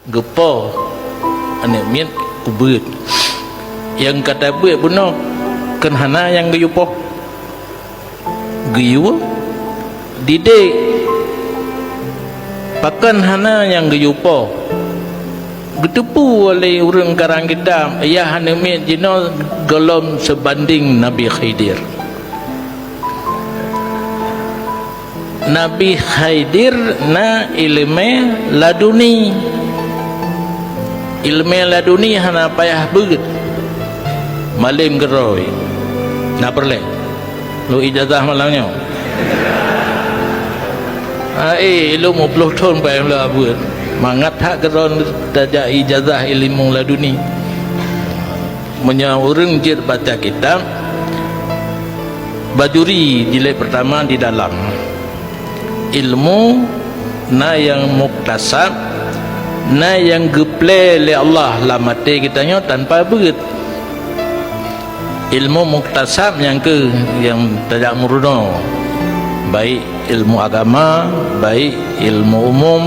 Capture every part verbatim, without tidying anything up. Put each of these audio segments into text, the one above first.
Geupoh aneuk miet ubeuet. Nyang ka tabeuet bunoe kon hana nyang geuyue poh. Geuyue didik. Pakon hana nyang geuyue poh? Geuteupeue lé ureuëng karang kitab, yah aneuk miet jinoe gohlom seubandéng Nabi Khidir. Nabi Khidir na iéleumé laduni. Iéleumé laduni hana payah beuet. Malém keudroe. Na peureulée lôn ijazah malam nyoe. Hai, ilmu ploh thon payah lôn beuet. Mangat that keudroe tajak ijazah ilmu laduni. Meunyoe ureuëng jeuet baca kitab, Bajuri jilid peurtama di dalam. Ilmu na nyang muktasab, na nyang geuplé lé Allah lam até geutanyoe tanpa beuet. Ilmu muktasab nyang keuh nyang tajak meurunoe, baik ilmu agama, baik ilmu umum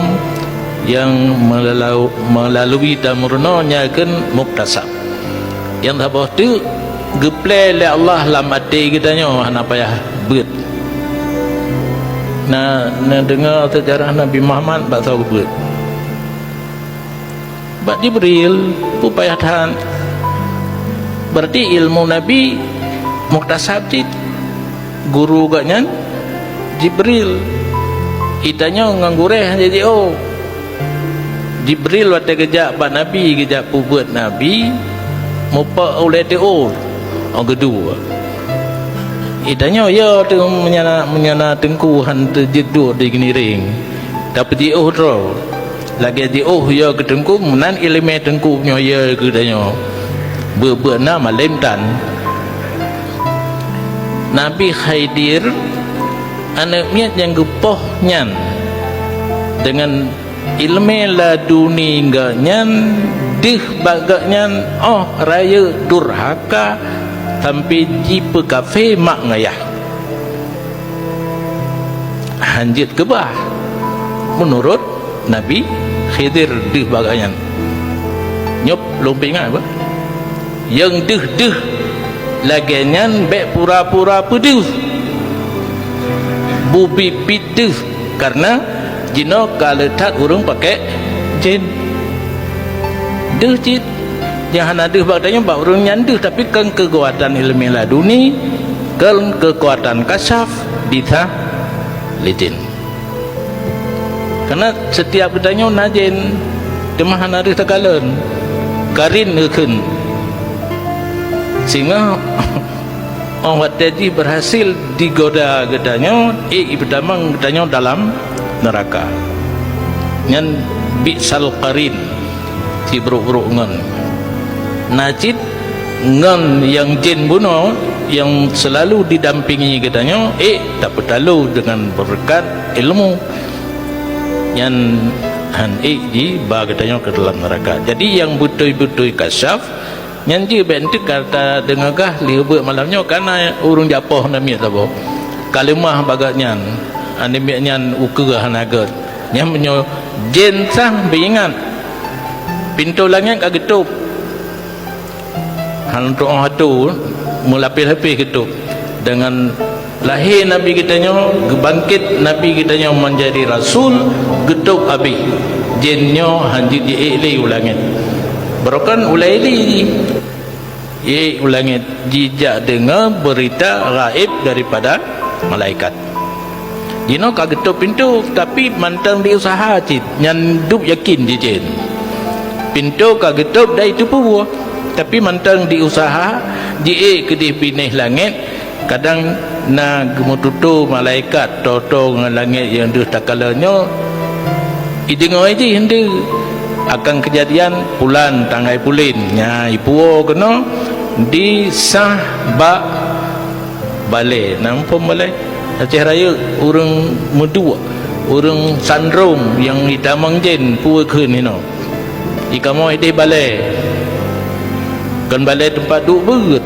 nyang meulalu-, meulalui tameurunoe nyan kheun muktasab. Nyang saboh teuk geuplé lé Allah lam até geutanyoe hana payah beuet. Na neudeungoe seujarah Nabi Muhammad bak soe geubeuet. Bak Jibril, peue payah that. Berarti ilmu Nabi muktasab cit. Guru gobnyan Jibril. Geutanyoe ngon gurée hana jiôh. Jibril watée geujak bak Nabi, geujak peubeuet Nabi, mupok ulée teuôt, oh, geuduek. Geutanyoe yo teuh meunyo na, meunyo na teungku han teujeuet duek di geuniréng, tapeujiôh droe. Lagée jiôh yo keu teungku, meunan iéleumé teungku nyoe yo keu tanyoe. Beuet-beuet na malém tan. Nabi Khidir, aneuk miet nyang geupoh nyan, deungon iéleumé laduni gobnyan deuh bak gobnyan óh rayeuk durhaka sampoe jipeukafé mak ngon yah. Han jeuet keubah. Meunurot Nabi Khidir deuh bak gobnyan. Nyoe lôn peuingat, bah. Nyang deuh-deuh lagée nyan bék pura-pura peudeuh. Beubiet-biet deuh, kareuna jinoe ka le that ureuëng pakék jén. Deuh cit, nyang hana deuh bak tanyoe bak ureuëng nyan deuh, tapi kon keukuatan iéleumé laduni, kon keukuatan kasyaf, di sa licin. Karena setiap geutanyoe na jén, teuma hana deuh takalon. Karin geukheun. Singoh óh watée jih berhasil digoda geutanyoe, ék ipeutamong geutanyoe dalam neuraka. Nyan bi'sal qarin. Sibrok-brok ngon. Na cit ngon nyang jén bunoe nyang seulalu didampingi geutanyoe, ék tapeutalo deungon beureukat ilmu. Nyan han ék jiba geutanyoe keu dalam neuraka. Jadi nyang beutôi-beutôi kasyaf, nyan jih bék enteuk ka tadeungoe gah lheueh beuet malam nyoe ka na ureuëng japoh namiet saboh. Ka leumah bak gobnyan, aneuk miet nyan ukeue hana gét. Nyan meunyoe jén sah beuingat, pintoe langét ka geutôb. Hana tu'oh atoe, meulapéh-lapéh geutôb. Deungon lahé Nabi geutanyoe, geubangkét Nabi geutanyoe meunjadi rasul, geutôb abéh. Jén nyoe han jeuet jiék lé u langét. Barokon ulée lé jih. Ék u langét jijak deungoe beurita gaéb daripada malaikat. Jinoe ka geutôb pintoe, tapi mantong diuseuha cit, nyan dub yakin jijén. Pintoe ka geutôb dai teupeubuet, tapi mantong diuseuha jiék keudeh binéh langét. Kadang na geumeututoe malaikat toe-toe ngon langét nyang deuh takalon nyoe, ideungoe jih enteuk akan keujadian pulan tanggai pulen nyan ipuwoe keunoe disah bak balée. Na muphom balée? Aceh Rayeuk ureuëng meuduek, ureuëng sandrom nyang itamong jén peue kheun inoe. Di kamoe ideh balée, kon balée teumpat duek beuet.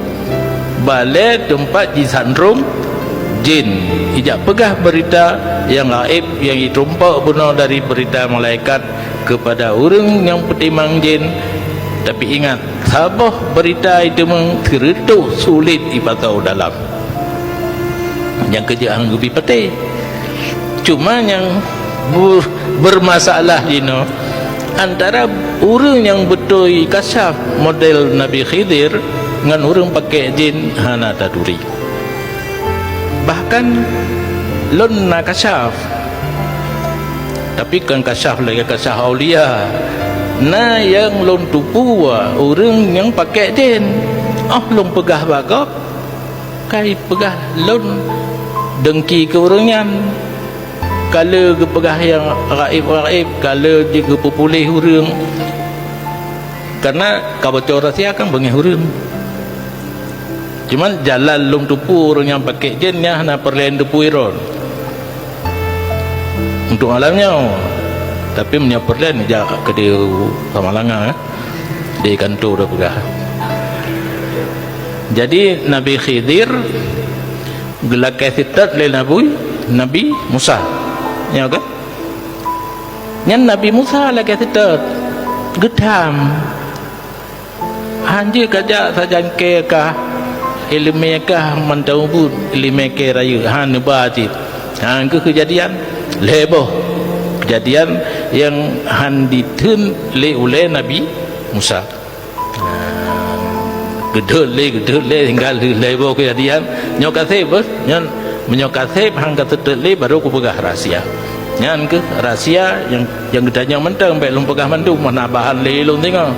Balée teumpat jisandrom jén, ijak peugah beurita nyang gaéb nyang jiteurumpok bunoe dari beurita malaikat Keupada ureuëng nyang peutimang jén, tapi ingat, saboh beurita jiteumeung sireutôh sulet jipasoe dalam. Nyang keujeuet han geubi patéh. Cuma nyang bu-, beurmasalah jinoe antara ureuëng nyang beutôi kasyaf model Nabi Khidir ngon ureuëng pakék jén hana taturi. Bahkan lôn na kasyaf, tapi kon kasyaf lagée kasyaf aulia. Na nyang lôn tupeue ureuëng nyang pakék jén. Óh lôn peugah bak gob, kai peugah lôn dengki keu ureuëng nyan. Ka lheueh geupeugah nyang gaéb-gaéb, ka lheueh jeuet geupeupuléh ureuëng. Karena ka boco rahsia kan beungéh ureuëng. Cuman jalan lôn tupeue ureuëng nyang pakék jén nyan hana peureulée tupeue droe untuk malam nyoe. Tapi meunyoe peureulée jak keudéh Samalanga, eh, di kantor dah peugah. Jadi Nabi Khidir geulakée seutôt lé Nabi, Nabi Musa. Nyoe kan? Nyan Nabi Musa lagée seutôt geutham. Han jeuet kajak sajan kée kah, iéleumé kah mantong buet, iéleumé kée rayeuk, han neuba cit. Nyan keuh keujadian lhée boh keujadian nyang han jitheun lé ulée Nabi Musa. Geudeuet lé, geudeuet lé, tinggai lhée boh keujadian. Nyoe ka seb, beuh. Nyan, meunyoe ka seb, han ka seutôt lé, baru kupeugah rahsia. Nyan keuh rahsia nyang, nyang geutanyong mantong, bék lôn peugah mandum, hana bahan lé lôn singoh.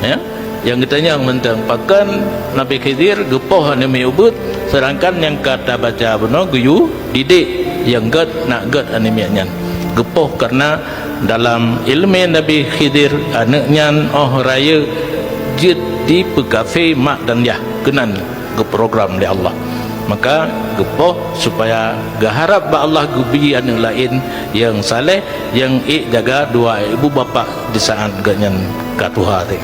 Ya? Nyang geutanyong mantong, pakon Nabi Khidir geupoh aneuk miet ubeuet, seudangkan nyang ka tabaca bunoe geuyue didik, nyang gét, nak gét aneuk miet nyan. Geupoh kareuna dalam iéleumé Nabi Khidir, aneuk nyan óh rayeuk jeuet jipeukafé mak dan yah, keunan geuprogram lé Allah. Maka geupoh supaya geuharab bak Allah geubi aneuk laén nyang saleh, nyang ék jaga dua ibu bapak di saat geuhnyan ka tuha teuh.